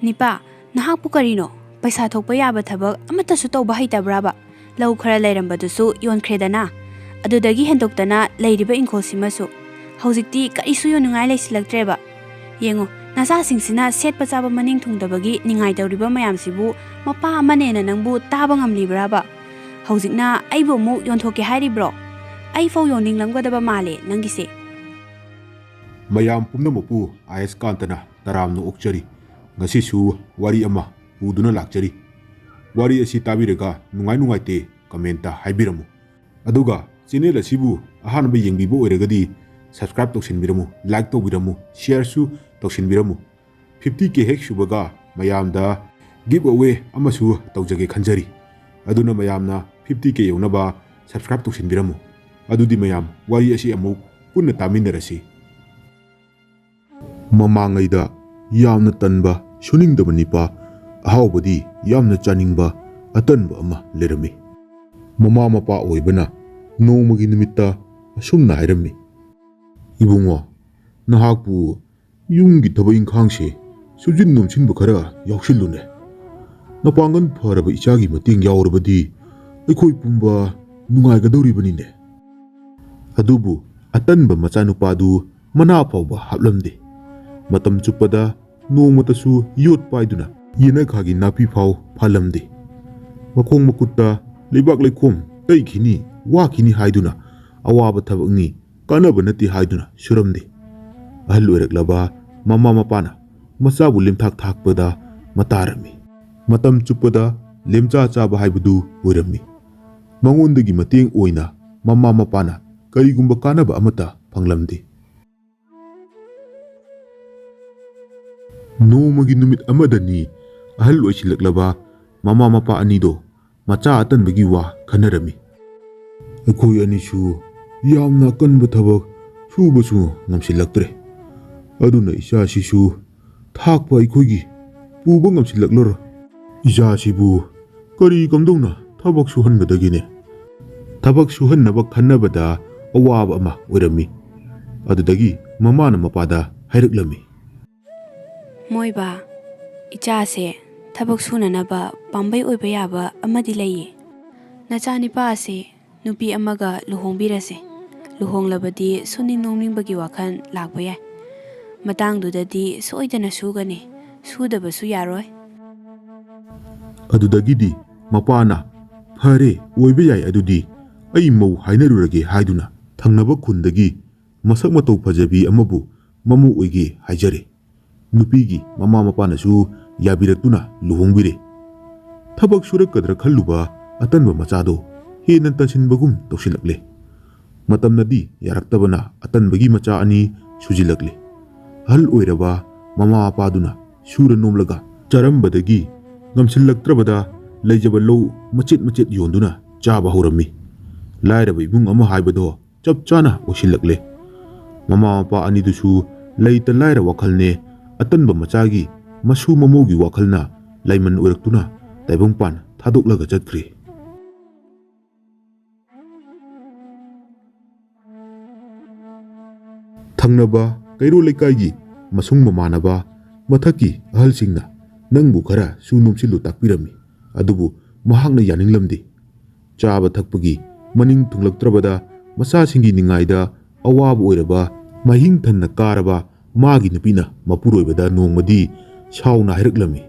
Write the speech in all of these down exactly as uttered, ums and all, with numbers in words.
ꯅꯤꯄꯥ, ꯅꯍꯥꯛꯄꯨ ꯀꯔꯤꯅꯣ? ꯄꯩꯁꯥ ꯊꯣꯛꯄ ꯌꯥꯕ ꯊꯕꯛ ꯑꯃꯠꯇꯁꯨ ꯇꯧꯕ ꯍꯩꯇꯕ꯭ꯔꯥꯕ? ꯂꯧ ꯈꯔ ꯂꯩꯔꯝꯕꯗꯨꯁꯨ ꯌꯣꯟꯈ꯭ꯔꯦꯗꯅ꯫ ꯑꯗꯨꯗꯒꯤ ꯍꯦꯟꯗꯣꯛꯇꯅ ꯂꯩꯔꯤꯕ ꯏꯪꯈꯣꯜꯁꯤꯃꯁꯨ꯫ ꯍꯧꯖꯤꯛꯇꯤ ꯀꯔꯤꯁꯨ ꯌꯣꯟꯅꯤꯡꯉꯥꯏ ꯂꯩꯁꯤꯜꯂꯛꯇ꯭ꯔꯦꯕ꯫ ꯌꯦꯡꯉꯨ, ꯅꯆꯥꯁꯤꯡꯁꯤꯅ ꯁꯦꯠꯄ ꯆꯥꯕ ꯃꯅꯤꯡ ꯊꯨꯡꯗꯕꯒꯤ ꯅꯤꯡꯉꯥꯏ ꯇꯧꯔꯤꯕ ꯃꯌꯥꯝꯁꯤꯕꯨ ꯃꯄꯥ ꯑꯃꯅꯦꯅ ꯅꯪꯕꯨ ꯇꯥꯕ ꯉꯝꯂꯤꯕ꯭ꯔꯥꯕ? ꯍꯧꯖꯤꯛꯅ ꯑꯩꯕꯨ ꯑꯃꯨꯛ ꯌꯣꯟꯊꯣꯛꯀꯦ ꯍꯥꯏꯔꯤꯕ꯭ꯔꯣ? ꯑꯩꯐꯥꯎ ꯌꯣꯟꯅꯤꯡꯂꯝꯒꯗꯕ ꯃꯥꯜꯂꯦ ꯅꯪꯒꯤꯁꯦ꯫ ꯃꯌꯥꯝ ꯄꯨꯝꯅꯃꯛꯄꯨ ꯑꯥꯏ ꯑꯦꯁ ꯀꯥꯟꯇꯅ ꯇꯔꯥꯝꯅ ꯑꯣꯛꯆꯔꯤ꯫ ꯉꯁꯤꯁꯨ ꯋꯥꯔꯤ ꯑꯃ ꯄꯨꯗꯨꯅ ꯂꯥꯛꯆꯔꯤ꯫ ꯋꯥꯔꯤ ꯑꯁꯤ ꯇꯥꯕꯤꯔꯒ ꯅꯨꯡꯉꯥꯏ ꯅꯨꯡꯉꯥꯏꯇꯦ ꯀꯃꯦꯟꯇ ꯍꯥꯏꯕꯤꯔꯝꯃꯨ꯫ ꯑꯗꯨꯒ ꯆꯦꯅꯦꯜ ꯑꯁꯤꯕꯨ ꯑꯍꯥꯟꯕ ꯌꯦꯡꯕꯤꯕ ꯑꯣꯏꯔꯒꯗꯤ ꯁꯕꯁꯀ꯭ꯔꯥꯏꯕ ꯇꯧꯁꯤꯟꯕꯤꯔꯝꯃꯨ, ꯂꯥꯏꯛ ꯇꯧꯕꯤꯔꯝꯃꯨ, ꯁꯤꯌꯔꯁꯨ ꯇꯧꯁꯤꯟꯕꯤꯔꯝꯃꯨ꯫ ꯐꯤꯐꯇꯤ ꯀꯦ ꯍꯦꯛ ꯁꯨꯕꯒ ꯃꯌꯥꯝꯗ ꯒꯤꯐ ꯑꯋꯦ ꯑꯃꯁꯨ ꯇꯧꯖꯒꯦ ꯈꯟꯖꯔꯤ꯫ ꯑꯗꯨꯅ ꯃꯌꯥꯝꯅ ꯐꯤꯐꯇꯤ ꯀꯦ ꯌꯧꯅꯕ ꯁꯕꯁꯀ꯭ꯔꯥꯏꯕ ꯇꯧꯁꯤꯟꯕꯤꯔꯝꯃꯨ꯫ ꯑꯗꯨꯗꯤ ꯃꯌꯥꯝ ꯋꯥꯔꯤ ꯑꯁꯤ ꯑꯃꯨꯛ ꯄꯨꯟꯅ ꯇꯥꯃꯤꯟꯅꯔꯁꯤ꯫ ꯃꯃꯥꯡꯉꯩꯗ ꯌꯥꯝꯅ ꯇꯟꯕ, ꯁꯨꯅꯤꯡꯗꯕ ꯅꯤꯄꯥ ꯑꯍꯥꯎꯕꯗꯤ ꯌꯥꯝꯅ ꯆꯥꯅꯤꯡꯕ ꯑꯇꯟꯕ ꯑꯃ ꯂꯩꯔꯝꯃꯤ꯫ ꯃꯃꯥ ꯃꯄꯥ ꯑꯣꯏꯕꯅ ꯅꯣꯡꯃꯒꯤ ꯅꯨꯃꯤꯠꯇ ꯑꯁꯨꯝꯅ ꯍꯥꯏꯔꯝꯃꯤ, "ꯏꯕꯨꯡꯉꯣ, ꯅꯍꯥꯛꯄꯨ ꯌꯨꯝꯒꯤ ꯊꯕꯛ ꯏꯪꯈꯥꯡꯁꯦ ꯁꯨꯖꯤꯟ ꯅꯣꯝꯁꯤꯟꯕ ꯈꯔ ꯌꯥꯎꯁꯤꯜꯂꯨꯅꯦ꯫ ꯃꯄꯥꯡꯒꯜ ꯐꯔꯕ ꯏꯆꯥꯒꯤ ꯃꯇꯦꯡ ꯌꯥꯎꯔꯕꯗꯤ ꯑꯩꯈꯣꯏ ꯄꯨꯝꯕ ꯅꯨꯡꯉꯥꯏꯒꯗꯧꯔꯤꯕꯅꯤꯅꯦ"꯫ ꯑꯗꯨꯕꯨ ꯑꯇꯟꯕ ꯃꯆꯥꯅꯨꯄꯥꯗꯨ ꯃꯅꯥ ꯐꯥꯎꯕ ꯍꯥꯞꯂꯝꯗꯦ꯫ ꯃꯇꯝ ꯆꯨꯞꯄꯗ ꯅꯣꯡꯃꯇꯁꯨ ꯌꯣꯠ ꯄꯥꯏꯗꯨꯅ ꯌꯦꯅꯈꯥꯒꯤ ꯅꯥꯄꯤ ꯐꯥꯎ ꯐꯥꯜꯂꯝꯗꯦ꯫ ꯃꯈꯣꯡ ꯃꯈꯨꯠꯇ ꯂꯩꯕꯥꯛ ꯂꯩꯈꯣꯝ ꯇꯩꯈꯤꯅꯤ, ꯋꯥꯈꯤꯅꯤ ꯍꯥꯏꯗꯨꯅ ꯑꯋꯥꯕ ꯊꯕꯛꯅꯤ, ꯀꯥꯟꯅꯕ ꯅꯠꯇꯦ ꯍꯥꯏꯗꯨꯅ ꯁꯨꯔꯝꯗꯦ꯫ ꯑꯍꯜ ꯑꯣꯏꯔꯛꯂꯕ ꯃꯃꯥ ꯃꯄꯥꯅ ꯃꯆꯥꯕꯨ ꯂꯦꯝꯊꯥꯛ ꯊꯥꯛꯄꯗ ꯃꯇꯥꯔꯝꯃꯤ꯫ ꯃꯇꯝ ꯆꯨꯞꯄꯗ ꯂꯦꯝꯆꯥ ꯆꯥꯕ ꯍꯥꯏꯕꯗꯨ ꯑꯣꯏꯔꯝꯃꯤ꯫ ꯃꯉꯣꯟꯗꯒꯤ ꯃꯇꯦꯡ ꯑꯣꯏꯅ ꯃꯃꯥ ꯃꯄꯥꯅ ꯀꯔꯤꯒꯨꯝꯕ ꯀꯥꯟꯅꯕ ꯑꯃꯠꯇ ꯐꯪꯂꯝꯗꯦ꯫ ꯅꯣꯡꯃꯒꯤ ꯅꯨꯃꯤꯠ ꯑꯃꯗꯅꯤ ꯑꯍꯜ ꯑꯣꯏꯁꯤꯜꯂꯛꯂꯕ ꯃꯃꯥ ꯃꯄꯥ ꯑꯅꯤꯗꯣ ꯃꯆꯥ ꯑꯇꯟꯕꯒꯤ ꯋꯥ ꯈꯟꯅꯔꯝꯃꯤ꯫ "ꯑꯩꯈꯣꯏ ꯑꯅꯤꯁꯨ ꯌꯥꯝꯅ ꯑꯀꯟꯕ ꯊꯕꯛ ꯁꯨꯕꯁꯨ ꯉꯝꯁꯤꯜꯂꯛꯇ꯭ꯔꯦ꯫ ꯑꯗꯨꯅ ꯏꯆꯥꯁꯤꯁꯨ ꯊꯥꯛꯄ ꯑꯩꯈꯣꯏꯒꯤ ꯄꯨꯕ ꯉꯝꯁꯤꯜꯂꯛꯂꯔꯣꯏ꯫ ꯏꯆꯥꯁꯤꯕꯨ ꯀꯔꯤ ꯀꯝꯗꯧꯅ ꯊꯕꯛ ꯁꯨꯍꯟꯒꯗꯒꯦꯅꯦ?" ꯊꯕꯛ ꯁꯨꯍꯟꯅꯕ ꯈꯟꯅꯕꯗ ꯑꯋꯥꯕ ꯑꯃ ꯑꯣꯏꯔꯝꯃꯤ꯫ ꯑꯗꯨꯗꯒꯤ ꯃꯃꯥꯅ ꯃꯄꯥꯗ ꯍꯥꯏꯔꯛꯂꯝꯃꯤ꯫ ꯃꯣꯏꯕꯥ, "ꯏꯆꯥꯁꯦ ꯊꯕꯛ ꯁꯨꯅꯅꯕ ꯄꯥꯝꯕꯩ ꯑꯣꯏꯕ ꯌꯥꯕ ꯑꯃꯗꯤ ꯂꯩꯌꯦ꯫ ꯅꯆꯥꯅꯤꯄꯥ ꯑꯁꯦ ꯅꯨꯄꯤ ꯑꯃꯒ ꯂꯨꯍꯣꯡꯕꯤꯔꯁꯦ꯫ ꯂꯨꯍꯣꯡꯂꯕꯗꯤ ꯁꯨꯅꯤꯡ ꯅꯣꯝꯅꯤꯡꯕꯒꯤ ꯋꯥꯈꯜ ꯂꯥꯛꯄ ꯌꯥꯏ꯫ ꯃꯇꯥꯡꯗꯨꯗꯗꯤ ꯁꯣꯏꯗꯅ ꯁꯨꯒꯅꯤ, ꯁꯨꯗꯕꯁꯨ ꯌꯥꯔꯣꯏ"꯫ ꯑꯗꯨꯗꯒꯤꯗꯤ ꯃꯄꯥꯅ, "ꯐꯔꯦ, ꯑꯣꯏꯕ ꯌꯥꯏ, ꯑꯗꯨꯗꯤ ꯑꯩ ꯃꯧ ꯍꯥꯏꯅꯔꯨꯔꯒꯦ" ꯍꯥꯏꯗꯨꯅ ꯊꯪꯅꯕ ꯈꯨꯟꯗꯒꯤ ꯃꯁꯛ ꯃꯇꯧ ꯐꯖꯕꯤ ꯑꯃꯕꯨ ꯃꯃꯧ ꯑꯣꯏꯒꯦ ꯍꯥꯏꯖꯔꯦ꯫ ꯅꯨꯄꯤꯒꯤ ꯃꯃꯥ ꯃꯄꯥꯅꯁꯨ ꯌꯥꯕꯤꯔꯛꯇꯨꯅ ꯂꯨꯍꯣꯡꯕꯤꯔꯦ꯫ ꯊꯕꯛ ꯁꯨꯔꯛꯀꯗ꯭ꯔꯥ ꯈꯜꯂꯨꯕ ꯑꯇꯟꯕ ꯃꯆꯥꯗꯣ ꯍꯦꯟꯅ ꯇꯟꯁꯤꯟꯕꯒꯨꯝ ꯇꯧꯁꯤꯜꯂꯛꯂꯦ꯫ ꯃꯇꯝꯅꯗꯤ ꯌꯥꯔꯛꯇꯕꯅ ꯑꯇꯟꯕꯒꯤ ꯃꯆꯥ ꯑꯅꯤ ꯁꯨꯖꯤꯜꯂꯛꯂꯦ꯫ ꯑꯍꯜ ꯑꯣꯏꯔꯕ ꯃꯃꯥ ꯃꯄꯥꯗꯨꯅ ꯁꯨꯔ ꯅꯣꯝꯂꯒ ꯆꯥꯔꯝꯕꯗꯒꯤ ꯉꯝꯁꯤꯜꯂꯛꯇ꯭ꯔꯕꯗ ꯂꯩꯖꯕ ꯂꯧ ꯃꯆꯦꯠ ꯃꯆꯦꯠ ꯌꯣꯟꯗꯨꯅ ꯆꯥꯕ ꯍꯧꯔꯝꯃꯤ꯫ ꯂꯥꯏꯔꯕ ꯏꯃꯨꯡ ꯑꯃ ꯍꯥꯏꯕꯗꯣ ꯆꯞ ꯆꯥꯅ ꯑꯣꯏꯁꯤꯜꯂꯛꯂꯦ꯫ ꯃꯃꯥ ꯃꯄꯥ ꯑꯅꯤꯗꯨꯁꯨ ꯂꯩꯇ ꯂꯥꯏꯔ ꯋꯥꯈꯜꯅꯦ, ꯑꯇꯟꯕ ꯃꯆꯥꯒꯤ ꯃꯁꯨ ꯃꯃꯧꯒꯤ ꯋꯥꯈꯜꯅ ꯂꯥꯏꯃꯟ ꯑꯣꯏꯔꯛꯇꯨꯅ ꯇꯥꯏꯕꯪꯄꯥꯟ ꯊꯥꯗꯣꯛꯂꯒ ꯆꯠꯈ꯭ꯔꯦ꯫ ꯊꯪꯅꯕ ꯀꯩꯔꯣꯜ ꯂꯩꯀꯥꯏꯒꯤ ꯃꯁꯨꯡ ꯃꯃꯥꯟꯅꯕ ꯃꯊꯛꯀꯤ ꯑꯍꯜꯁꯤꯡꯅ ꯅꯪꯕꯨ ꯈꯔ ꯁꯨ ꯅꯣꯝꯁꯤꯜꯂꯨ ꯇꯥꯛꯄꯤꯔꯝꯃꯤ꯫ ꯑꯗꯨꯕꯨ ꯃꯍꯥꯛꯅ ꯌꯥꯅꯤꯡꯂꯝꯗꯦ꯫ ꯆꯥꯕ ꯊꯛꯄꯒꯤ ꯃꯅꯤꯡ ꯊꯨꯡꯂꯛꯇ꯭ꯔꯕꯗ ꯃꯆꯥꯁꯤꯡꯒꯤ ꯅꯤꯡꯉꯥꯏꯗ ꯑꯋꯥꯕ ꯑꯣꯏꯔꯕ, ꯃꯍꯤꯡ ꯊꯟꯅ ꯀꯥꯔꯕ ꯃꯥꯒꯤ ꯅꯨꯄꯤꯅ ꯃꯄꯨꯔꯣꯏꯕꯗ ꯅꯣꯡꯃꯗꯤ ꯁꯥꯎꯅ ꯍꯥꯏꯔꯛꯂꯝꯃꯤ꯫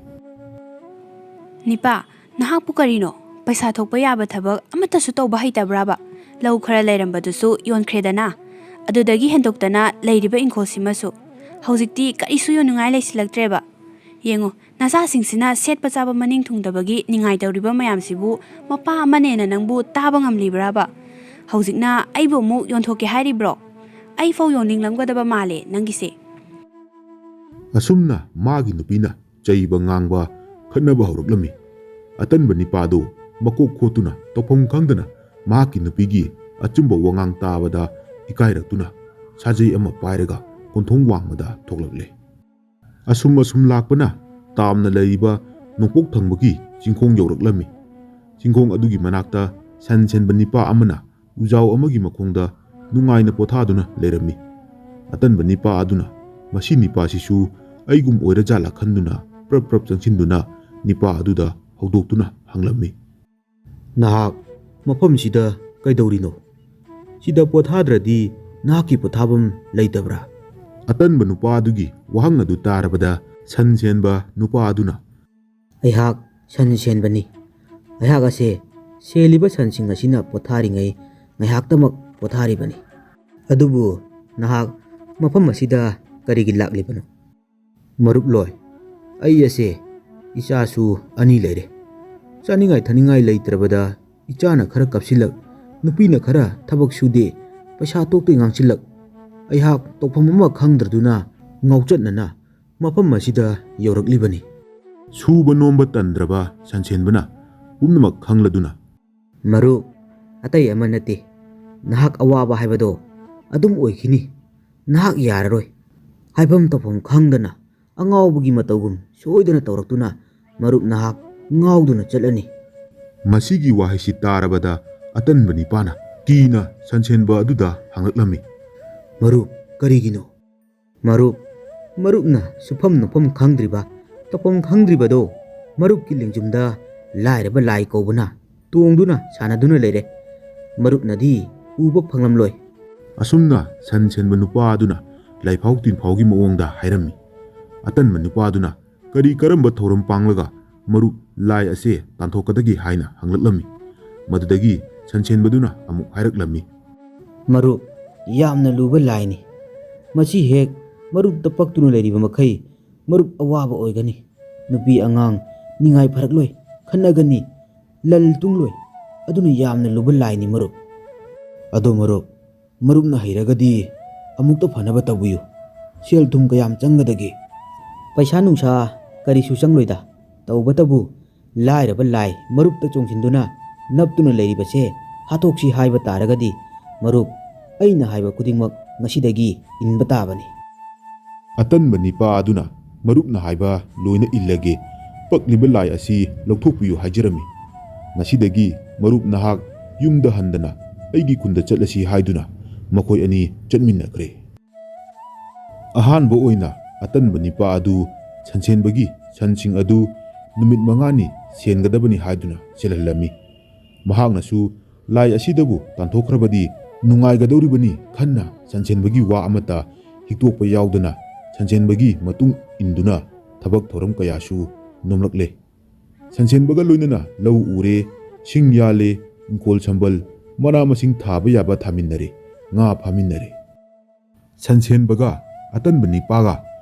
"ꯅꯤꯄꯥ, ꯅꯍꯥꯛꯄꯨ ꯀꯔꯤꯅꯣ? ꯄꯩꯁꯥ ꯊꯣꯛꯄ ꯌꯥꯕ ꯊꯕꯛ ꯑꯃꯠꯇꯁꯨ ꯇꯧꯕ ꯍꯩꯇꯕ꯭ꯔꯥꯕ? ꯂꯧ ꯈꯔ ꯂꯩꯔꯝꯕꯗꯨꯁꯨ ꯌꯣꯟꯈ꯭ꯔꯦꯗꯅ꯫ ꯑꯗꯨꯗꯒꯤ ꯍꯦꯟꯗꯣꯛꯇꯅ ꯂꯩꯔꯤꯕ ꯏꯪꯈꯣꯜꯁꯤꯃꯁꯨ꯫ ꯍꯧꯖꯤꯛꯇꯤ ꯀꯔꯤꯁꯨ ꯌꯣꯟꯅꯤꯡꯉꯥꯏ ꯂꯩꯁꯤꯜꯂꯛꯇ꯭ꯔꯦꯕ꯫ ꯌꯦꯡꯉꯨ, ꯅꯆꯥꯁꯤꯡꯁꯤꯅ ꯁꯦꯠꯄ ꯆꯥꯕ ꯃꯅꯤꯡ ꯊꯨꯡꯗꯕꯒꯤ ꯅꯤꯡꯉꯥꯏ ꯇꯧꯔꯤꯕ ꯃꯌꯥꯝꯁꯤꯕꯨ ꯃꯄꯥ ꯑꯃꯅꯦꯅ ꯅꯪꯕꯨ ꯇꯥꯕ ꯉꯝꯂꯤꯕ꯭ꯔꯥꯕ? ꯍꯧꯖꯤꯛꯅ ꯑꯩꯕꯨ ꯑꯃꯨꯛ ꯌꯣꯟꯊꯣꯛꯀꯦ ꯍꯥꯏꯔꯤꯕ꯭ꯔꯣ? ꯑꯩꯐꯥꯎ ꯌꯣꯟꯅꯤꯡꯂꯝꯒꯗꯕ ꯃꯥꯜꯂꯦ ꯅꯪꯒꯤꯁꯦ"꯫ ꯑꯁꯨꯝꯅ ꯃꯥꯒꯤ ꯅꯨꯄꯤꯅ ꯆꯩꯕ ꯉꯥꯡꯕ, ꯈꯠꯅꯕ ꯍꯧꯔꯛꯂꯝꯃꯤ꯫ ꯑꯇꯟꯕ ꯅꯤꯄꯥꯗꯨ ꯃꯀꯣꯛ ꯈꯣꯠꯇꯨꯅ ꯇꯧꯐꯝ ꯈꯪꯗꯅ ꯃꯍꯥꯛꯀꯤ ꯅꯨꯄꯤꯒꯤ ꯑꯆꯨꯝꯕ ꯋꯥꯉꯥꯡ ꯇꯥꯕꯗ ꯏꯀꯥꯏꯔꯛꯇꯨꯅ ꯁꯥꯖꯩ ꯑꯃ ꯄꯥꯏꯔꯒ ꯀꯣꯟꯊꯣꯡ ꯋꯥꯡꯃꯗ ꯊꯣꯛꯂꯛꯂꯦ꯫ ꯑꯁꯨꯝ ꯑꯁꯨꯝ ꯂꯥꯛꯄꯅ ꯇꯥꯝꯅ ꯂꯩꯔꯤꯕ ꯅꯣꯡꯄꯣꯛ ꯊꯪꯕꯒꯤ ꯆꯤꯡꯈꯣꯡ ꯌꯧꯔꯛꯂꯝꯃꯤ꯫ ꯆꯤꯡꯈꯣꯡ ꯑꯗꯨꯒꯤ ꯃꯅꯥꯛꯇ ꯁꯟ ꯁꯦꯟꯕ ꯅꯤꯄꯥ ꯑꯃꯅ ꯎꯖꯥꯎ ꯑꯃꯒꯤ ꯃꯈꯣꯡꯗ ꯅꯨꯡꯉꯥꯏꯅ ꯄꯣꯊꯥꯗꯨꯅ ꯂꯩꯔꯝꯃꯤ꯫ ꯑꯇꯟꯕ ꯅꯤꯄꯥ ꯑꯗꯨꯅ ꯃꯁꯤ ꯅꯤꯄꯥꯁꯤꯁꯨ ꯑꯩꯒꯨꯝ ꯑꯣꯏꯔꯖꯥꯠꯂꯥ ꯈꯟꯗꯨꯅ ꯄ꯭ꯔꯞ ꯄ꯭ꯔꯞ ꯆꯪꯁꯤꯟꯗꯨꯅ ꯅꯤꯄꯥ ꯑꯗꯨꯗ ꯍꯧꯗꯣꯛꯇꯨꯅ ꯍꯪꯂꯝꯃꯤ꯫ "ꯅꯍꯥꯛ ꯃꯐꯝꯁꯤꯗ ꯀꯩꯗꯧꯔꯤꯅꯣ? ꯁꯤꯗ ꯄꯣꯊꯥꯗ꯭ꯔꯗꯤ ꯅꯍꯥꯛꯀꯤ ꯄꯣꯊꯥꯐꯝ ꯂꯩꯇꯕ꯭ꯔꯥ?" ꯑꯇꯟꯕ ꯅꯨꯄꯥ ꯑꯗꯨꯒꯤ ꯋꯥꯍꯪ ꯑꯗꯨ ꯇꯥꯔꯕꯗ ꯁꯟ ꯁꯦꯟꯕ ꯅꯨꯄꯥ ꯑꯗꯨꯅ, "ꯑꯩꯍꯥꯛ ꯁꯟ ꯁꯦꯟꯕꯅꯤ꯫ ꯑꯩꯍꯥꯛ ꯑꯁꯦ ꯁꯦꯜꯂꯤꯕ ꯁꯟꯁꯤꯡ ꯑꯁꯤꯅ ꯄꯣꯊꯥꯔꯤꯉꯩ ꯉꯥꯏꯍꯥꯛꯇꯃꯛ ꯄꯣꯊꯥꯔꯤꯕꯅꯤ꯫ ꯑꯗꯨꯕꯨ ꯅꯍꯥꯛ ꯃꯐꯝ ꯑꯁꯤꯗ ꯀꯔꯤꯒꯤ ꯂꯥꯛꯂꯤꯕꯅꯣ?" "ꯃꯔꯨꯞꯂꯣꯏ, ꯑꯩ ꯑꯁꯦ ꯏꯆꯥꯁꯨ ꯑꯅꯤ ꯂꯩꯔꯦ꯫ ꯆꯥꯅꯤꯡꯉꯥꯏ ꯊꯛꯅꯤꯡꯉꯥꯏ ꯂꯩꯇ꯭ꯔꯕꯗ ꯏꯆꯥꯅ ꯈꯔ ꯀꯞꯁꯤꯜꯂꯛ, ꯅꯨꯄꯤꯅ ꯈꯔ ꯊꯕꯛ ꯁꯨꯗꯦ, ꯄꯩꯁꯥ ꯊꯣꯛꯇꯦ ꯉꯥꯡꯁꯤꯜꯂꯛ꯫ ꯑꯩꯍꯥꯛ ꯇꯧꯐꯝ ꯑꯃ ꯈꯪꯗ꯭ꯔꯗꯨꯅ ꯉꯥꯎꯆꯠꯅꯅ ꯃꯐꯝ ꯑꯁꯤꯗ ꯌꯧꯔꯛꯂꯤꯕꯅꯤ꯫" ꯁꯨꯕ ꯅꯣꯝꯕ ꯇꯟꯗ꯭ꯔꯕ ꯁꯟꯁꯦꯟꯕꯅ ꯄꯨꯝꯅꯃꯛ ꯈꯪꯂꯗꯨꯅ, "ꯃꯔꯨꯞ, ꯑꯇꯩ ꯑꯃ ꯅꯠꯇꯦ, ꯅꯍꯥꯛ ꯑꯋꯥꯕ ꯍꯥꯏꯕꯗꯣ ꯑꯗꯨꯝ ꯑꯣꯏꯈꯤꯅꯤ꯫ ꯅꯍꯥꯛ ꯌꯥꯔꯔꯣꯏ꯫ ꯍꯥꯏꯐꯝ ꯇꯧꯐꯝ ꯈꯪꯗꯅ ꯑꯉꯥꯎꯕꯒꯤ ꯃꯇꯧꯒꯨꯝ ꯁꯣꯏꯗꯅ ꯇꯧꯔꯛꯇꯨꯅ ꯃꯔꯨꯞ ꯅꯍꯥꯛ ꯉꯥꯎꯗꯨꯅ ꯆꯠꯂꯅꯤ꯫" ꯃꯁꯤꯒꯤ ꯋꯥꯍꯩꯁꯤ ꯇꯥꯔꯕꯗ ꯑꯇꯟꯕ ꯅꯤꯄꯥꯅ ꯀꯤꯅ ꯁꯟꯁꯦꯟꯕ ꯑꯗꯨꯗ ꯍꯪꯂꯛꯂꯝꯃꯤ꯫ "ꯃꯔꯨꯞ, ꯀꯔꯤꯒꯤꯅꯣ?" "ꯃꯔꯨꯞ, ꯃꯔꯨꯞꯅ ꯁꯨꯐꯝ ꯅꯣꯐꯝ ꯈꯪꯗ꯭ꯔꯤꯕ, ꯇꯧꯐꯝ ꯈꯪꯗ꯭ꯔꯤꯕꯗꯣ ꯃꯔꯨꯞꯀꯤ ꯂꯦꯡꯖꯨꯝꯗ ꯂꯥꯏꯔꯕ ꯂꯥꯏ ꯀꯧꯕꯅ ꯇꯣꯡꯗꯨꯅ ꯁꯥꯟꯅꯗꯨꯅ ꯂꯩꯔꯦ꯫ ꯃꯔꯨꯞꯅꯗꯤ ꯎꯕ ꯐꯪꯂꯝꯂꯣꯏ꯫" ꯑꯁꯨꯝꯅ ꯁꯟ ꯁꯦꯟꯕ ꯅꯨꯄꯥ ꯑꯗꯨꯅ ꯂꯥꯏꯐꯥꯎ ꯇꯤꯟꯐꯥꯎꯒꯤ ꯃꯑꯣꯡꯗ ꯍꯥꯏꯔꯝꯃꯤ꯫ ꯑꯇꯟꯕ ꯅꯨꯄꯥ ꯑꯗꯨꯅ ꯀꯔꯤ ꯀꯔꯝꯕ ꯊꯧꯔꯝ ꯄꯥꯡꯂꯒ ꯃꯔꯨꯞ ꯂꯥꯏ ꯑꯁꯦ ꯇꯥꯟꯊꯣꯛꯀꯗꯒꯦ ꯍꯥꯏꯅ ꯍꯪꯂꯛꯂꯝꯃꯤ꯫ ꯃꯗꯨꯗꯒꯤ ꯁꯟ ꯁꯦꯟꯕꯗꯨꯅ ꯑꯃꯨꯛ ꯍꯥꯏꯔꯛꯂꯝꯃꯤ꯫ "ꯃꯔꯨꯞ, ꯌꯥꯝꯅ ꯂꯨꯕ ꯂꯥꯏꯅꯤ꯫ ꯃꯁꯤ ꯍꯦꯛ ꯃꯔꯨꯞꯇ ꯄꯛꯇꯨꯅ ꯂꯩꯔꯤꯕ ꯃꯈꯩ ꯃꯔꯨꯞ ꯑꯋꯥꯕ ꯑꯣꯏꯒꯅꯤ꯫ ꯅꯨꯄꯤ ꯑꯉꯥꯡ ꯅꯤꯡꯉꯥꯏ ꯐꯔꯛꯂꯣꯏ, ꯈꯠꯅꯒꯅꯤ, ꯂꯜ ꯇꯨꯡꯂꯣꯏ꯫ ꯑꯗꯨꯅ ꯌꯥꯝꯅ ꯂꯨꯕ ꯂꯥꯏꯅꯤ ꯃꯔꯨꯞ꯫ ꯑꯗꯣ ꯃꯔꯨꯞ, ꯃꯔꯨꯞꯅ ꯍꯩꯔꯒꯗꯤ ꯑꯃꯨꯛꯇ ꯐꯅꯕ ꯇꯧꯕꯤꯌꯨ꯫ ꯁꯦꯜ ꯊꯨꯝ ꯀꯌꯥꯝ ꯆꯪꯒꯗꯒꯦ?" "ꯄꯩꯁꯥ ꯅꯨꯡꯁꯥ ꯀꯔꯤꯁꯨ ꯆꯪꯂꯣꯏꯗ꯫ ꯇꯧꯕꯇꯕꯨ ꯂꯥꯏꯔꯕ ꯂꯥꯏ ꯃꯔꯨꯞꯇ ꯆꯣꯡꯁꯤꯟꯗꯨꯅ ꯅꯞꯇꯨꯅ ꯂꯩꯔꯤꯕꯁꯦ ꯍꯥꯠꯇꯣꯛꯁꯤ ꯍꯥꯏꯕ ꯇꯥꯔꯒꯗꯤ ꯃꯔꯨꯞ, ꯑꯩꯅ ꯍꯥꯏꯕ ꯈꯨꯗꯤꯡꯃꯛ ꯉꯁꯤꯗꯒꯤ ꯏꯟꯕ ꯇꯥꯕꯅꯤ꯫" ꯑꯇꯟꯕ ꯅꯤꯄꯥ ꯑꯗꯨꯅ ꯃꯔꯨꯞꯅ ꯍꯥꯏꯕ ꯂꯣꯏꯅ ꯏꯜꯂꯒꯦ, ꯄꯛꯂꯤꯕ ꯂꯥꯏ ꯑꯁꯤ ꯂꯧꯊꯣꯛꯄꯤꯌꯨ ꯍꯥꯏꯖꯔꯝꯃꯤ꯫ ꯉꯁꯤꯗꯒꯤ ꯃꯔꯨꯞ ꯅꯍꯥꯛ ꯌꯨꯝꯗ ꯍꯟꯗꯅ ꯑꯩꯒꯤ ꯈꯨꯟꯗ ꯆꯠꯂꯁꯤ ꯍꯥꯏꯗꯨꯅ ꯃꯈꯣꯏ ꯑꯅꯤ ꯆꯠꯃꯤꯟꯅꯈ꯭ꯔꯦ꯫ ꯑꯍꯥꯟꯕ ꯑꯣꯏꯅ ꯑꯇꯟꯕ ꯅꯤꯄꯥ ꯑꯗꯨ ꯁꯟꯁꯦꯟꯕꯒꯤ ꯁꯟꯁꯤꯡ ꯑꯗꯨ ꯅꯨꯃꯤꯠ ꯃꯉꯥꯅꯤ ꯁꯦꯟꯒꯗꯕꯅꯤ ꯍꯥꯏꯗꯨꯅ ꯁꯦꯜꯍꯜꯂꯝꯃꯤ꯫ ꯃꯍꯥꯛꯅꯁꯨ ꯂꯥꯏ ꯑꯁꯤꯗꯕꯨ ꯇꯥꯟꯊꯣꯛꯈ꯭ꯔꯕꯗꯤ ꯅꯨꯡꯉꯥꯏꯒꯗꯧꯔꯤꯕꯅꯤ ꯈꯟꯅ ꯁꯟꯁꯦꯟꯕꯒꯤ ꯋꯥ ꯑꯃꯠꯇ ꯍꯤꯛꯇꯣꯛꯄ ꯌꯥꯎꯗꯅ ꯁꯟꯁꯦꯟꯕꯒꯤ ꯃꯇꯨꯡ ꯏꯟꯗꯨꯅ ꯊꯕꯛ ꯊꯧꯔꯝ ꯀꯌꯥꯁꯨ ꯅꯣꯝꯂꯛꯂꯦ꯫ ꯁꯟꯁꯦꯟꯕꯒ ꯂꯣꯏꯅꯅ ꯂꯧ ꯎꯔꯦ, ꯁꯤꯡ ꯌꯥꯜꯂꯦ, ꯏꯪꯈꯣꯜ ꯁꯝꯕꯜ, ꯃꯅꯥ ꯃꯁꯤꯡ ꯊꯥꯕ ꯌꯥꯕ ꯊꯥꯃꯤꯟꯅꯔꯦ, ꯉꯥ ꯐꯥꯃꯤꯟꯅꯔꯦ꯫ ꯁꯟꯁꯦꯟꯕꯒ ꯑꯇꯟꯕ ꯅꯤꯄꯥꯒ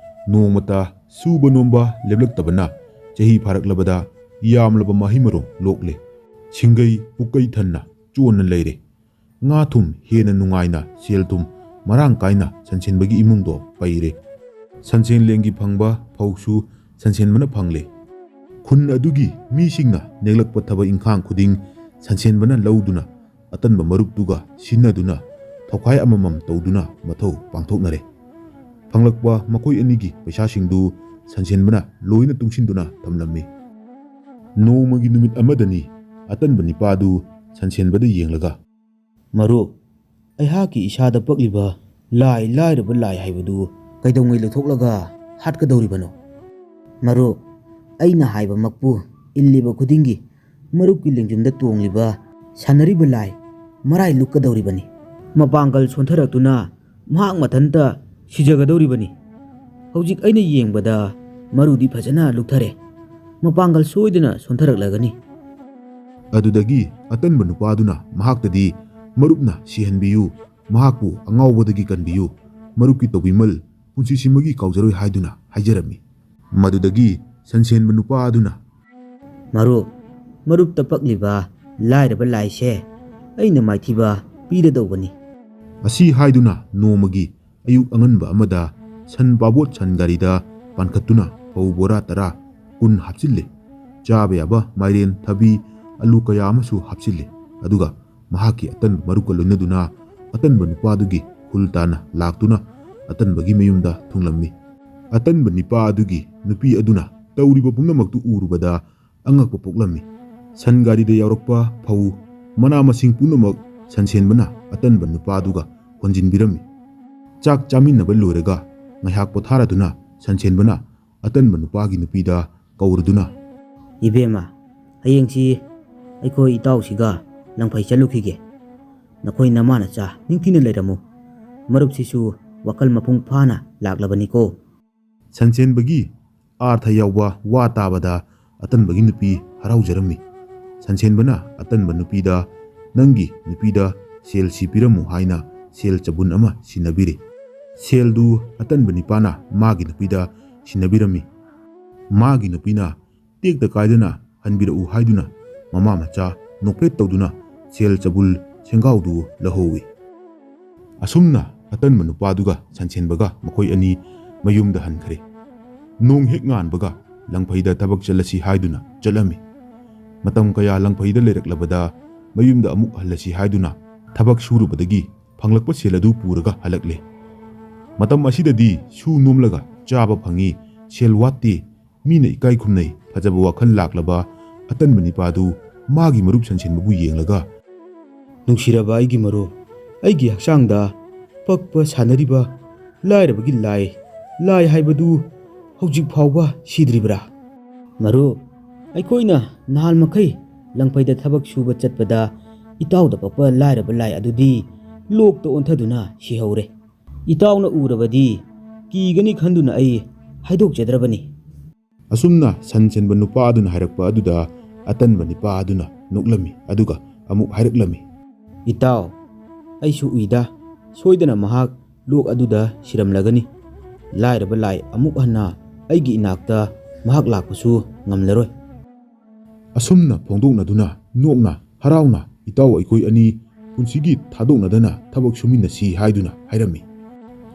ꯅꯣꯡꯃꯇ ꯁꯨꯕ ꯅꯣꯝꯕ ꯂꯦꯞꯂꯛꯇꯕꯅ ꯆꯍꯤ ꯐꯥꯔꯛꯂꯕꯗ ꯌꯥꯝꯂꯕ ꯃꯍꯩ ꯃꯔꯣꯡ ꯂꯣꯛꯂꯦ꯫ ꯁꯤꯡꯒꯩ ꯄꯨꯀꯩ ꯊꯟꯅ ꯆꯣꯟꯅ ꯂꯩꯔꯦ꯫ ꯉꯥ ꯊꯨꯝ ꯍꯦꯟꯅ ꯅꯨꯡꯉꯥꯏꯅ ꯁꯦꯜ ꯊꯨꯝ ꯃꯔꯥꯡ ꯀꯥꯏꯅ ꯁꯟꯁꯦꯟꯕꯒꯤ ꯏꯃꯨꯡꯗꯣ ꯄꯩꯔꯦ꯫ ꯁꯟꯁꯦꯟꯂꯦꯟꯒꯤ ꯐꯪꯕ ꯐꯧꯁꯨ ꯁꯟꯁꯦꯟꯕꯅ ꯐꯪꯂꯦ꯫ ꯈꯨꯟ ꯑꯗꯨꯒꯤ ꯃꯤꯁꯤꯡꯅ ꯅꯦꯛꯂꯛꯄ ꯊꯕꯛ ꯏꯪꯈꯥꯡ ꯈꯨꯗꯤꯡ ꯁꯟꯁꯦꯟꯕꯅ ꯂꯧꯗꯨꯅ ꯑꯇꯟꯕ ꯃꯔꯨꯞꯇꯨꯒ ꯁꯤꯟꯅꯗꯨꯅ ꯊꯧꯈꯥꯏ ꯑꯃꯃꯝ ꯇꯧꯗꯨꯅ ꯃꯊꯧ ꯄꯥꯡꯊꯣꯛꯅꯔꯦ꯫ ꯐꯪꯂꯛꯄ ꯃꯈꯣꯏ ꯑꯅꯤꯒꯤ ꯄꯩꯁꯥꯁꯤꯡꯗꯨ ꯁꯟꯁꯦꯟꯕꯅ ꯂꯣꯏꯅ ꯇꯨꯡꯁꯤꯟꯗꯨꯅ ꯊꯝꯂꯝꯃꯤ꯫ ꯅꯣꯡꯃꯒꯤ ꯅꯨꯃꯤꯠ ꯑꯃꯗꯅꯤ ꯑꯇꯟꯕ ꯅꯤꯄꯥꯗꯨ ꯁꯟꯁꯦꯟꯕꯗ ꯌꯦꯡꯂꯒ, "ꯃꯔꯨꯞ, ꯑꯩꯍꯥꯛꯀꯤ ꯏꯁꯥꯗ ꯄꯛꯂꯤꯕ ꯂꯥꯏ ꯂꯥꯏꯔꯕ ꯂꯥꯏ ꯍꯥꯏꯕꯗꯨ ꯀꯩꯗꯧꯉꯩ ꯂꯧꯊꯣꯛꯂꯒ ꯍꯥꯠꯀꯗꯧꯔꯤꯕꯅꯣ? ꯃꯔꯨꯞ, ꯑꯩꯅ ꯍꯥꯏꯕꯃꯛꯄꯨ ꯏꯜꯂꯤꯕ ꯈꯨꯗꯤꯡꯒꯤ ꯃꯔꯨꯞꯀꯤ ꯂꯦꯡꯖꯨꯝꯗ ꯇꯣꯡꯂꯤꯕ ꯁꯥꯟꯅꯔꯤꯕ ꯂꯥꯏ ꯃꯔꯥꯏ ꯂꯨꯛꯀꯗꯧꯔꯤꯕꯅꯤ꯫ ꯃꯄꯥꯡꯒꯜ ꯁꯣꯟꯊꯔꯛꯇꯨꯅ ꯃꯍꯥꯛ ꯃꯊꯟꯇ ꯁꯤꯖꯒꯗꯧꯔꯤꯕꯅꯤ꯫ ꯍꯧꯖꯤꯛ ꯑꯩꯅ ꯌꯦꯡꯕꯗ ꯃꯔꯨꯗꯤ ꯐꯖꯅ ꯂꯨꯛꯊꯔꯦ꯫ ꯃꯄꯥꯡꯒꯜ ꯁꯣꯏꯗꯅ ꯁꯣꯟꯊꯔꯛꯂꯒꯅꯤ꯫" ꯑꯗꯨꯗꯒꯤ ꯑꯇꯟꯕ ꯅꯨꯄꯥꯗꯨꯅ ꯃꯍꯥꯛꯇꯗꯤ, "ꯃꯔꯨꯞꯅ ꯁꯤꯍꯟꯕꯤꯌꯨ, ꯃꯍꯥꯛꯄꯨ ꯑꯉꯥꯎꯕꯗꯒꯤ ꯀꯟꯕꯤꯌꯨ, ꯃꯔꯨꯞꯀꯤ ꯇꯧꯕꯤꯃꯜ ꯄꯨꯟꯁꯤꯁꯤꯃꯒꯤ ꯀꯥꯎꯖꯔꯣꯏ" ꯍꯥꯏꯗꯨꯅ ꯍꯥꯏꯖꯔꯝꯃꯤ꯫ ꯃꯗꯨꯗꯒꯤ ꯁꯟꯁꯦꯟꯕ ꯅꯨꯄꯥ ꯑꯗꯨꯅ, "ꯃꯔꯨꯞ, ꯃꯔꯨꯞꯇ ꯄꯛꯂꯤꯕ ꯂꯥꯏꯔꯕ ꯂꯥꯏꯁꯦ ꯑꯩꯅ ꯃꯥꯏꯊꯤꯕ ꯄꯤꯔꯗꯧꯕꯅꯤ" ꯑꯁꯤ ꯍꯥꯏꯗꯨꯅ ꯅꯣꯡꯃꯒꯤ ꯑꯌꯨꯛ ꯑꯉꯟꯕ ꯑꯃꯗ ꯁꯟ ꯄꯥꯕꯣꯠ ꯁꯟ ꯒꯥꯔꯤꯗ ꯄꯥꯟꯈꯠꯇꯨꯅ ꯐꯧ ꯕꯣꯔꯥ ꯇꯔꯥ, ꯀꯨꯟ ꯍꯥꯞꯆꯤꯜꯂꯦ꯫ ꯆꯥꯕ ꯌꯥꯕ ꯃꯥꯏꯔꯦꯟ, ꯊꯕꯤ, ꯑꯂꯨ ꯀꯌꯥ ꯑꯃꯁꯨ ꯍꯥꯞꯆꯤꯜꯂꯦ꯫ ꯑꯗꯨꯒ ꯃꯍꯥꯛꯀꯤ ꯑꯇꯟꯕ ꯃꯔꯨꯞꯀ ꯂꯣꯏꯅꯗꯨꯅ ꯑꯇꯟꯕ ꯅꯨꯄꯥꯗꯨꯒꯤ ꯈꯨꯜ ꯇꯥꯅ ꯂꯥꯛꯇꯨꯅ ꯑꯇꯟꯕꯒꯤ ꯃꯌꯨꯝꯗ ꯊꯨꯡꯂꯝꯃꯤ꯫ ꯑꯇꯟꯕ ꯅꯤꯄꯥ ꯑꯗꯨꯒꯤ ꯅꯨꯄꯤ ꯑꯗꯨꯅ ꯇꯧꯔꯤꯕ ꯄꯨꯝꯅꯃꯛꯇꯨ ꯎꯔꯨꯕꯗ ꯑꯉꯛꯄ ꯄꯣꯛꯂꯝꯃꯤ꯫ ꯁꯟ ꯒꯥꯔꯤꯗ ꯌꯥꯎꯔꯛꯄ ꯐꯧ, ꯃꯅꯥ ꯃꯁꯤꯡ ꯄꯨꯝꯅꯃꯛ ꯁꯟꯁꯦꯟꯕꯅ ꯑꯇꯟꯕ ꯅꯨꯄꯥꯗꯨꯒ ꯍꯣꯟꯖꯤꯟꯕꯤꯔꯝꯃꯤ꯫ ꯆꯥꯛ ꯆꯥꯃꯤꯟꯅꯕ ꯂꯣꯏꯔꯒ ꯉꯥꯏꯍꯥꯛ ꯄꯣꯊꯥꯔꯗꯨꯅ ꯁꯟꯁꯦꯟꯕꯅ ꯑꯇꯟꯕ ꯅꯨꯄꯥꯒꯤ ꯅꯨꯄꯤꯗ ꯀꯧꯔꯗꯨꯅ, "ꯏꯕꯦꯝꯃ, ꯍꯌꯦꯡꯁꯤ ꯑꯩꯈꯣꯏ ꯏꯇꯥꯎꯁꯤꯒ ꯂꯪꯐꯩ ꯆꯠꯂꯨꯈꯤꯒꯦ꯫ ꯅꯈꯣꯏ ꯅꯃꯥ ꯅꯆꯥ ꯅꯤꯡꯊꯤꯅ ꯂꯩꯔꯝꯃꯨ꯫ ꯃꯔꯨꯞꯁꯤꯁꯨ ꯋꯥꯈꯜ ꯃꯄꯨꯡ ꯐꯥꯅ ꯂꯥꯛꯂꯕꯅꯤꯀꯣ"꯫ ꯁꯟꯁꯦꯟꯕꯒꯤ ꯑꯥꯔꯊ ꯌꯥꯎꯕ ꯋꯥ ꯇꯥꯕꯗ ꯑꯇꯟꯕꯒꯤ ꯅꯨꯄꯤ ꯍꯔꯥꯎꯖꯔꯝꯃꯤ꯫ ꯁꯟꯁꯦꯟꯕꯅ ꯑꯇꯟꯕ ꯅꯨꯄꯤꯗ, "ꯅꯪꯒꯤ ꯅꯨꯄꯤꯗ ꯁꯦꯜ ꯁꯤ ꯄꯤꯔꯝꯃꯨ" ꯍꯥꯏꯅ ꯁꯦꯜ ꯆꯕꯨꯟ ꯑꯃ ꯁꯤꯟꯅꯕꯤꯔꯦ꯫ ꯁꯦꯜꯗꯨ ꯑꯇꯟꯕ ꯅꯤꯄꯥꯅ ꯃꯥꯒꯤ ꯅꯨꯄꯤꯗ ꯁꯤꯟꯅꯕꯤꯔꯝꯃꯤ꯫ ꯃꯥꯒꯤ ꯅꯨꯄꯤꯅ ꯇꯦꯛꯇ ꯀꯥꯏꯗꯅ ꯍꯟꯕꯤꯔꯛꯎ ꯍꯥꯏꯗꯨꯅ ꯃꯃꯥ ꯃꯆꯥ ꯅꯣꯛꯐꯦꯠ ꯇꯧꯗꯨꯅ ꯁꯦꯜ ꯆꯕꯨꯜ ꯁꯦꯡꯒꯥꯎꯗꯨ ꯂꯧꯍꯧꯏ꯫ ꯑꯁꯨꯝꯅ ꯑꯇꯟꯕ ꯅꯨꯄꯥꯗꯨꯒ ꯁꯟꯁꯦꯟꯕꯒ ꯃꯈꯣꯏ ꯑꯅꯤ ꯃꯌꯨꯝꯗ ꯍꯟꯈ꯭ꯔꯦ꯫ ꯅꯣꯡ ꯍꯦꯛ ꯉꯥꯟꯕꯒ ꯂꯪꯐꯩꯗ ꯊꯕꯛ ꯆꯠꯂꯁꯤ ꯍꯥꯏꯗꯨꯅ ꯆꯠꯂꯝꯃꯤ꯫ ꯃꯇꯝ ꯀꯌꯥ ꯂꯪꯐꯩꯗ ꯂꯩꯔꯛꯂꯕꯗ ꯃꯌꯨꯝꯗ ꯑꯃꯨꯛ ꯍꯜꯂꯁꯤ ꯍꯥꯏꯗꯨꯅ ꯊꯕꯛ ꯁꯨꯔꯨꯕꯗꯒꯤ ꯐꯪꯂꯛꯄ ꯁꯦꯜ ꯑꯗꯨ ꯄꯨꯔꯒ ꯍꯜꯂꯛꯂꯦ꯫ ꯃꯇꯝ ꯑꯁꯤꯗꯗꯤ ꯁꯨ ꯅꯣꯝꯂꯒ ꯆꯥꯕ ꯐꯪꯏ, ꯁꯦꯜ ꯋꯥꯠꯇꯦ, ꯃꯤꯅ ꯏꯀꯥꯏ ꯈꯨꯝꯅꯩ꯫ ꯐꯖꯕ ꯋꯥꯈꯜ ꯂꯥꯛꯂꯕ ꯑꯇꯟꯕ ꯅꯤꯄꯥꯗꯨ ꯃꯥꯒꯤ ꯃꯔꯨꯞ ꯁꯟꯁꯦꯟꯕꯕꯨ ꯌꯦꯡꯂꯒ, "ꯅꯨꯡꯁꯤꯔꯕ ꯑꯩꯒꯤ ꯃꯔꯨꯞ, ꯑꯩꯒꯤ ꯍꯛꯆꯥꯡꯗ ꯄꯛꯄ ꯁꯥꯟꯅꯔꯤꯕ ꯂꯥꯏꯔꯕꯒꯤ ꯂꯥꯏ, ꯂꯥꯏ ꯍꯥꯏꯕꯗꯨ ꯍꯧꯖꯤꯛ ꯐꯥꯎꯕ ꯁꯤꯗ꯭ꯔꯤꯕ꯭ꯔꯥ?" "ꯃꯔꯨꯞ, ꯑꯩꯈꯣꯏꯅ ꯅꯍꯥꯟ ꯃꯈꯩ ꯂꯪꯐꯩꯗ ꯊꯕꯛ ꯁꯨꯕ ꯆꯠꯄꯗ ꯏꯇꯥꯎꯗ ꯄꯛꯄ ꯂꯥꯏꯔꯕ ꯂꯥꯏ ꯑꯗꯨꯗꯤ ꯂꯣꯛꯇ ꯑꯣꯟꯊꯗꯨꯅ ꯁꯤꯍꯧꯔꯦ꯫ ꯏꯇꯥꯎꯅ ꯎꯔꯕꯗꯤ ꯀꯤꯒꯅꯤ ꯈꯟꯗꯨꯅ ꯑꯩ ꯍꯥꯏꯗꯣꯛꯆꯗ꯭ꯔꯕꯅꯤ"꯫ ꯑꯁꯨꯝꯅ ꯁꯟ ꯁꯦꯟꯕ ꯅꯨꯄꯥ ꯑꯗꯨꯅ ꯍꯥꯏꯔꯛꯄ ꯑꯗꯨꯗ ꯑꯇꯟꯕ ꯅꯤꯄꯥ ꯑꯗꯨꯅ ꯅꯣꯛꯂꯝꯃꯤ, ꯑꯗꯨꯒ ꯑꯃꯨꯛ ꯍꯥꯏꯔꯛꯂꯝꯃꯤ, "ꯏꯇꯥꯎ, ꯑꯩꯁꯨ ꯎꯏꯗ, ꯁꯣꯏꯗꯅ ꯃꯍꯥꯛ ꯂꯣꯛ ꯑꯗꯨꯗ ꯁꯤꯔꯝꯂꯒꯅꯤ꯫ ꯂꯥꯏꯔꯕ ꯂꯥꯏ ꯑꯃꯨꯛ ꯍꯟꯅ ꯑꯩꯒꯤ ꯏꯅꯥꯛꯇ ꯃꯍꯥꯛ ꯂꯥꯛꯄꯁꯨ ꯉꯝꯂꯔꯣꯏ"꯫ ꯑꯁꯨꯝꯅ ꯐꯣꯡꯗꯣꯛꯅꯗꯨꯅ ꯅꯣꯛꯅ ꯍꯔꯥꯎꯅ ꯏꯇꯥꯎ ꯑꯩꯈꯣꯏ ꯑꯅꯤ ꯄꯨꯟꯁꯤꯒꯤ ꯊꯥꯗꯣꯛꯅꯗꯅ ꯊꯕꯛ ꯁꯨꯃꯤꯟꯅꯁꯤ ꯍꯥꯏꯗꯨꯅ ꯍꯥꯏꯔꯝꯃꯤ꯫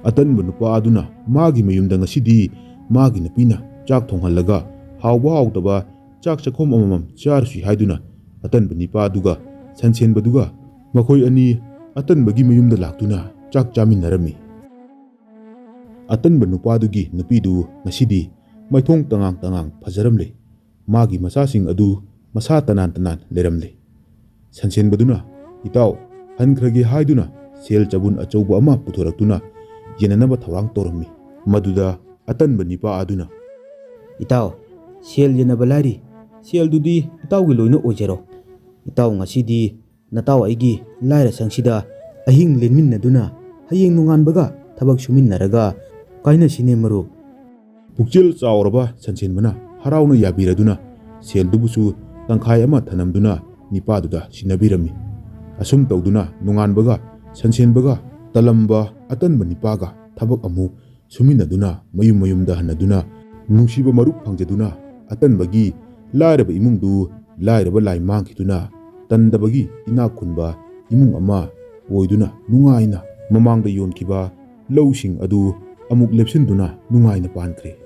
ꯑꯇꯟꯕ ꯅꯨꯄꯥ ꯑꯗꯨꯅ ꯃꯥꯒꯤ ꯃꯌꯨꯝꯗ ꯉꯁꯤꯗꯤ ꯃꯥꯒꯤ ꯅꯨꯄꯤꯅ ꯆꯥꯛ ꯊꯣꯡꯍꯜꯂꯒ ꯍꯥꯎꯕ ꯍꯥꯎꯇꯕ ꯆꯥꯛ ꯆꯥꯛꯈꯣꯝ ꯑꯃꯃꯝ ꯆꯥꯔꯨꯁꯤ ꯍꯥꯏꯗꯨꯅ ꯑꯇꯟꯕ ꯅꯤꯄꯥ ꯑꯗꯨꯒ ꯁꯟꯁꯦꯟꯕꯗꯨꯒ ꯃꯈꯣꯏ ꯑꯅꯤ ꯑꯇꯟꯕꯒꯤ ꯃꯌꯨꯝꯗ ꯂꯥꯛꯇꯨꯅ ꯆꯥꯛ ꯆꯥꯃꯤꯟꯅꯔꯝꯃꯤ꯫ ꯑꯇꯟꯕ ꯅꯨꯄꯥꯗꯨꯒꯤ ꯅꯨꯄꯤꯗꯨ ꯉꯁꯤꯗꯤ ꯃꯥꯏꯊꯣꯡ ꯇꯉꯥꯡ ꯇꯉꯥꯡ ꯐꯖꯔꯝꯂꯦ꯫ ꯃꯥꯒꯤ ꯃꯆꯥꯁꯤꯡ ꯑꯗꯨ ꯃꯁꯥ ꯇꯅꯥꯟ ꯇꯅꯥꯟ ꯂꯩꯔꯝꯂꯦ꯫ ꯁꯟꯁꯦꯟꯕꯗꯨꯅ, "ꯏꯇꯥꯎ, ꯍꯟꯈ꯭ꯔꯒꯦ" ꯍꯥꯏꯗꯨꯅ ꯁꯦꯜ ꯆꯕꯨꯟ ꯑꯆꯧꯕ ꯑꯃ ꯄꯨꯊꯣꯔꯛꯇꯨꯅ ꯌꯦꯟꯅꯅꯕ ꯊꯧꯔꯥꯡ ꯇꯧꯔꯝꯃꯤ꯫ ꯃꯗꯨꯗ ꯑꯇꯟꯕ ꯅꯤꯄꯥ ꯑꯗꯨꯅ, "ꯏꯇꯥꯎ, ꯁꯦꯜ ꯌꯦꯟꯅꯕ ꯂꯥꯏꯔꯤ, ꯁꯦꯜꯗꯨꯗꯤ ꯏꯇꯥꯎꯒꯤ ꯂꯣꯏꯅ ꯑꯣꯏꯖꯔꯣ꯫ ꯏꯇꯥꯎ, ꯉꯁꯤꯗꯤ ꯅꯇꯥꯎ ꯑꯩꯒꯤ ꯂꯥꯏꯔ ꯁꯪꯁꯤꯗ ꯑꯍꯤꯡ ꯂꯦꯟꯃꯤꯟꯅꯗꯨꯅ ꯍꯌꯦꯡ ꯅꯣꯡꯉꯥꯟꯕꯒ ꯊꯕꯛ ꯁꯨꯃꯤꯟꯅꯔꯒ ꯀꯥꯏꯅꯁꯤꯅꯦ ꯃꯔꯨꯞ"꯫ ꯄꯨꯛꯆꯦꯜ ꯆꯥꯎꯔꯕ ꯁꯟꯁꯦꯟꯕꯅ ꯍꯔꯥꯎꯅ ꯌꯥꯕꯤꯔꯗꯨꯅ ꯁꯦꯜꯗꯨꯕꯨꯁꯨ ꯇꯪꯈꯥꯏ ꯑꯃ ꯊꯅꯝꯗꯨꯅ ꯅꯤꯄꯥꯗꯨꯗ ꯁꯤꯟꯅꯕꯤꯔꯝꯃꯤ꯫ ꯑꯁꯨꯝ ꯇꯧꯗꯨꯅ ꯅꯣꯡꯉꯥꯟꯕꯒ ꯁꯟꯁꯦꯟꯕꯒ ꯇꯂꯝꯕ ꯑꯇꯟꯕ ꯅꯤꯄꯥꯒ ꯊꯕꯛ ꯑꯃꯨꯛ ꯁꯨꯃꯤꯟꯅꯗꯨꯅ ꯃꯌꯨꯝ ꯃꯌꯨꯝꯗ ꯍꯟꯅꯗꯨꯅ ꯅꯨꯡꯁꯤꯕ ꯃꯔꯨꯞ ꯐꯪꯖꯗꯨꯅ ꯑꯇꯟꯕꯒꯤ ꯂꯥꯏꯔꯕ ꯏꯃꯨꯡꯗꯨ ꯂꯥꯏꯔꯕ ꯂꯥꯏ ꯃꯥꯡꯈꯤꯗꯨꯅ ꯇꯟꯗꯕꯒꯤ ꯏꯅꯥꯛ ꯈꯨꯟꯕ ꯏꯃꯨꯡ ꯑꯃ ꯑꯣꯏꯗꯨꯅ ꯅꯨꯡꯉꯥꯏꯅ ꯃꯃꯥꯡꯗ ꯌꯣꯟꯈꯤꯕ ꯂꯧꯁꯤꯡ ꯑꯗꯨ ꯑꯃꯨꯛ ꯂꯦꯞꯁꯤꯟꯗꯨꯅ ꯅꯨꯡꯉꯥꯏꯅ ꯄꯥꯟꯈ꯭ꯔꯦ꯫